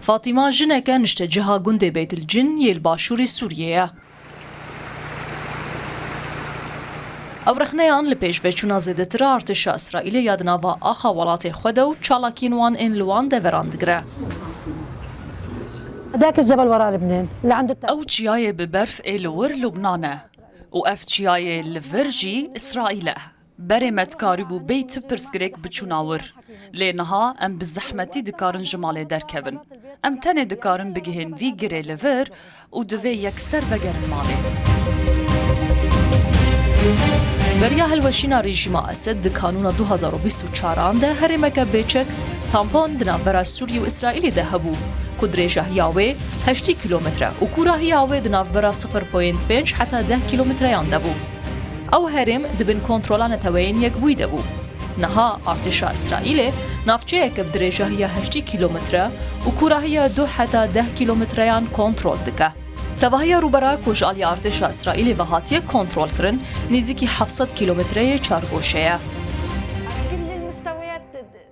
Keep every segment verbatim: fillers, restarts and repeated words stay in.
Fatîma jineke nişteciha gundê Beytilcin yê li başûrê Sûriyê ye. Ew rexneyan li pêşveçûna zêdetir a artêşa Îsraîlê ya di nava axa welatê xwe de û çalakiyên wan ên li wan deveran digire. ذاك الجبل ورا لبنان اللي عنده التل. Ew çiyayê bi berf ê li wir Lubnan e û ev çiyayê li vir jî Îsraîl e. Berê me dikarîbû bêyî tu pirsgirêk biçûna wir. Lê niha em bi zehmetî dikarin ji malê derkevin. Em tenê dikarin bigihên vî girê li vir û divê yekser vegerin malê. Beriya hilweşîna rejîma Esed di kanûna du hazar û bîst û çaran de herêmeke bêçek, tampon, di navbera Sûriyê û Îsraîlê de hebû, ku dirêjahiya wê heştê kîlometre û kûrahiya wê di navbera sifir point pênc heta deh kîlometreyan de bû. Ew herêm di bin kontrola Neteweyên Yekbûyî de bû. Niha artêşa Îsraîlê navçeyeke bi dirêjahiya heştê kîlometre û kûrahiya du heta deh kîlometreyan kontrol dike. Tevahiya rûbera ku ji alî artêşa Îsraîlê ve hatiye kontrolkirin, nêzîkî heft sed kîlometreyê çargoşe ye.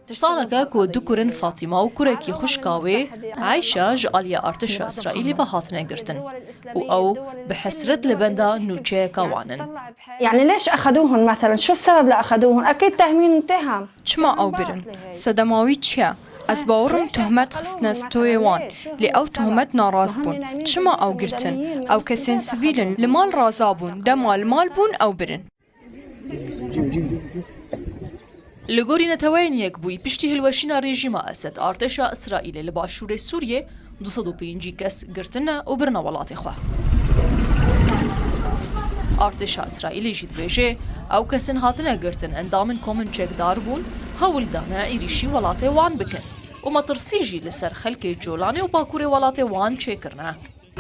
Saleke ku du kurên Fatîma û kurekî xwişka wê Eyşa ji alî artêşa Îsraîlê ve hatine girtin û ew bi hesret li benda nûçeyeka wan in. يعني ليش أخذوهم مثلا؟ شو السبب لأخذوهم؟ أكيد تهمين اتهام. Çima ew birin? Sedema wî çi ye? Ez bawerim tuhmet xistine stoyê wan, lê ew tuhmet narast bûn. Çima ew girtin? Ew kesên sivîl in, li mal raza bûn, dema li mal bûn ew birin. Li gorî Neteweyên Yekbûyî, piştî hilweşîna rejîma Esed, artêşa Îsraîlê li başûrê Sûriyê du sed û pêncî kes girtine û birine welatê xwe. Artêşa Îsraîlê jî dibêje, ew kesên hatine girtin endamên komên çekdar bûn, hewl dane êrîşî welatê wan bikin û metirsî jî li ser xelkê Colanê û bakurê welatê wan çêkirine.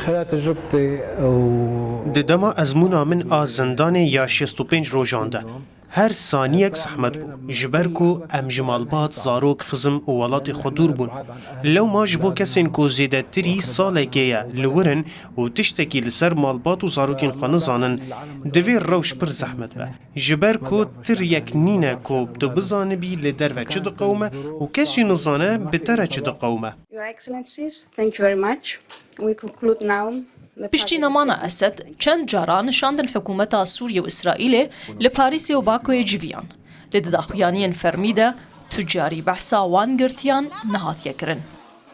خلال تجربتي و Di dema ezmûna min a zindanê ya şêst û pênc rojan de, her saniyek zehmet bû, ji ber ku em ji malbat, zarok, xizm û welatê xwe dûr bûn. Lewma ji bo kesên ku zêdetirî salekê ye li wir in û tiştekî li ser malbat û zarokên xwe nizanin, divê rewş pir zehmet be. Ji ber ku tir yek nîne ku tu bizanibî li derve çi diqewime û kes jî nizane bi te re çi diqewime. Your Excellencies, thank you very much. We conclude now the Piştî nemana Esed, çend cara nişandin hikûmeta Sûriyê û Îsraîlê li Parîsê û Bakoyê civiyan. Lê di daxuyaniyên fermî de tu carî behsa wan girtiyan nehatiye kirin.